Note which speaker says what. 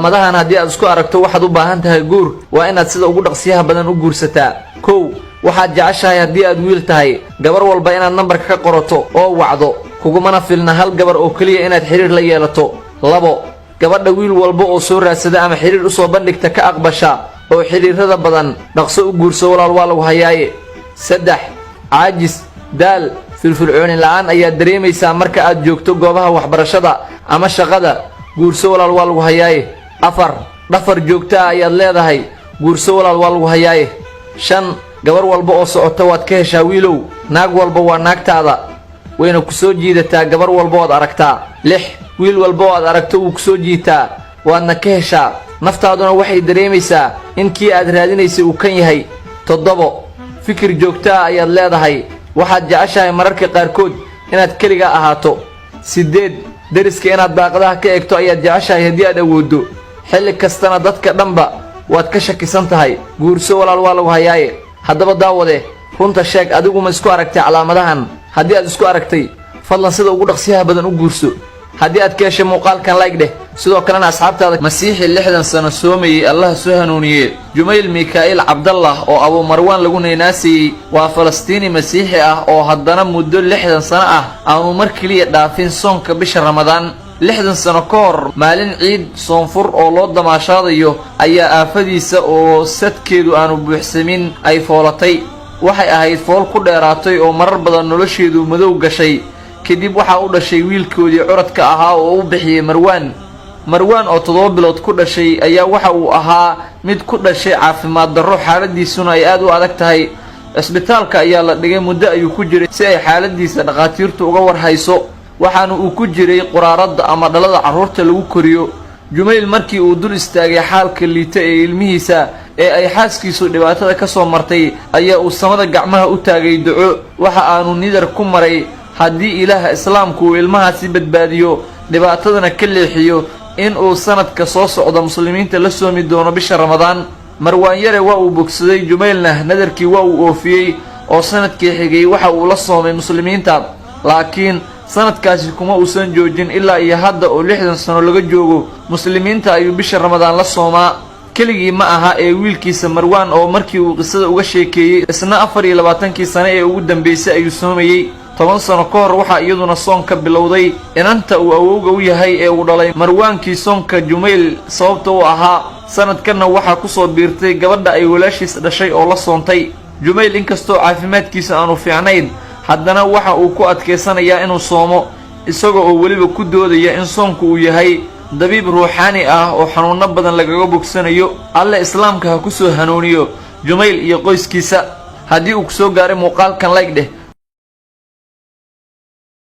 Speaker 1: Calaamadahan haddii aad isku aragto, waxaad u baahan tahay guur. Waa inaad sida ugu dhaqsiyaha badan u guursataa. Kow, waxaad jeceshahay haddii aad wiil tahay gabar walba inaad nambarka ka qorato oo wacdo, kugumana filna hal gabar oo keliya inaad xidhiir la yeelato. Labo, gabadha wiil walba oo soo raadsada ama xidhiir usoo bandhigta ka aqbasha oo xidhiirada badan, dhaqso u guurso walaal, waa lagu hayaaye. Saddex, caajis, daal, firfircooni la'aan ayaad dareemaysaa marka aad joogto goobaha waxbarashada ama shaqada. Guurso walaal, waa lagu hayaaye. Afar, dhafar joogto ah ayaad leedahay. Guurso walaal, waa lagu hayaaye. Shan, gabar walba oo socota waad ka heshaa wiilow. Naag walba waa naagtaada, wayna ku soo jiidataa gabar walba ood aragtaa. Lix, wiil walba oo aad aragto wuu ku soo jiitaa, waadna ka heshaa, naftaaduna waxay dareemaysaa in kii aad raadinaysay uu kan yahay. Toddobo, fikir joogto ah ayaad leedahay. Waxaad jeceshahay mararka qaarkood inaad keligaa ahaato. Siddeed, deriska inaad daaqadaha ka eegto ayaad jeceshahay haddii aad awooddo, xilli kastana dadka dhanba waad ka shakisan tahay. Guurso walaal, waa lagu hayaaye. Haddaba daawade, runta sheeg, adigu ma isku aragtay calaamadahan? Haddii aad isku aragtay, fadlan sida ugu dhaqsiyaha badan u guurso. Haddii aad ka heshay muuqaalkan, like dheh, sidoo kalena asxaabtaada. Masiixi 60 sano soomayey Allah soo hanuuniye. Jumayl Mikaa'il Cabdallah oo Abuu Marwaan lagu naynaasayey waa Falastiini masiixi ah oo haddana muddo 60 sano ah aanu mar keliya dhaafin soonka bisha Ramadaan. 60 sano ka hor, maalin ciid soonfur oo loo damaashaadayo ayaa aafadiisa oo sadkeedu aanu buuxsamin ay foolatay. Waxay ahayd fool ku dheeraatay oo marar badan nolosheedu madow gashay. Kadib waxaa u dhashay wiilkoodii curadka ahaa oo u bixiyey Marwaan. Marwaan oo 7 bilood ku dhashay ayaa waxa uu ahaa mid ku dhashay caafimaad darro, xaaladiisuna ay aada u adag tahay. Cisbitaalka ayaa la dhigay, muddo ayuu ku jiray si ay xaaladiisa dhakhaatiirtu uga warhayso, waxaana uu ku jiray quraaradda ama dhalada carruurta lagu koriyo. Jumayl markii uu dul istaagay xaalka liita ee ilmihiisa ee ay xaaskiisu dhibaatada ka soo martay, ayaa uu samada gacmaha u taagay duco. Waxa aanu nidar ku maray haddii Ilaaha Islaamku uu ilmahaasi badbaadiyo, dhibaatadana ka leexiyo, in uu sanadka soo socda muslimiinta la soomi doono bisha Ramadaan. Marwaan yare waa uu bogsaday, Jumaylna nadarkii waa uu oofiyey oo sanadkii xigay waxa uu la soomay muslimiinta. Laakiin sanadkaasi kuma uusan joojin. Ilaa iyo hadda oo 60 sano laga joogo, muslimiinta ayuu bisha Ramadaan la soomaa. Keligii ma aha ee wiilkiisa Marwaan oo markii uu qisada uga sheekeeyey, isna 24-kii sano ee ugu dambeysay ayuu soomayey. 10 sano ka hor waxaa iyaduna soonka bilowday inanta uu awowga u yahay ee uu dhalay Marwaankii soonka Jumayl sababta u ahaa. Sanadkanna waxaa kusoo biirtay gabadha ay walaashiis dhashay oo la soontay. Jumayl inkastoo caafimaadkiisa aanu fiicnayn, haddana waxa uu ku adkaysanayaa inuu soomo, isaga oo weliba ku doodaya in soonku uu yahay dabiib ruuxaani ah oo xanuuno badan lagaga bogsanayo. Alle Islaamka ha ku soo hanuuniyo Jumayl iyo qoyskiisa. Haddii uu kusoo gaaray muuqaalkan, like dheh.